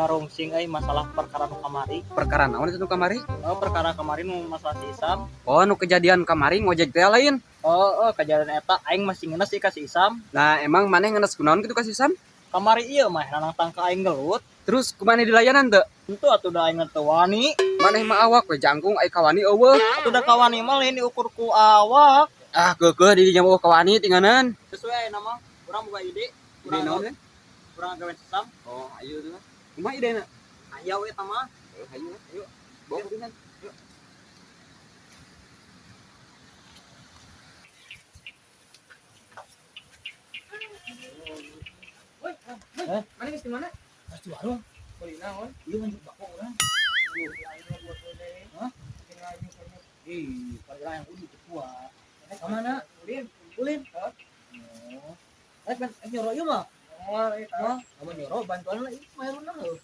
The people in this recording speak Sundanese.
Ngarungsing euy masalah perkara nu kamari. Perkara naon itu nu kamari? Oh, perkara kamari nu masalah si Isam. Oh, nu kejadian kamari ngojek teh lain? Oh, kejadian eta aing masih ngenes sih ka si Isam. Nah, emang maneh ngenes kunaon kitu ka si Isam? Kamari ieu mah nangtang ka aing gelut. Terus kumaha dilayanan teu? Tentu atuh da aing teu wani. Maneh mah awak we jangkung, ai kawani euweuh. Atuh da kawani mah lain diukur ku awak. Ah, keukeuh di dinya mah kawani tinganan. Sesuai nama urang boga ide. Ide naon? Urang gawe si Isam. Oh, ayo tuh. Kumaha idena? Aya we eta mah. Oh, ayo. Ayo. Bawa ke dinan. Yuk. Eh, Mana geus di mana? Geus di warung. Beli naon? Ieu nganjuk bako urang. Hah? Ih, kalau urang yang udah kuat. Eh, ka mana? Ulin. Ulin. Oh. Eh, kan nyoro ieu mah. Oh, eta. Wah, kamu nyoro bantuan lah ieu mah heuh.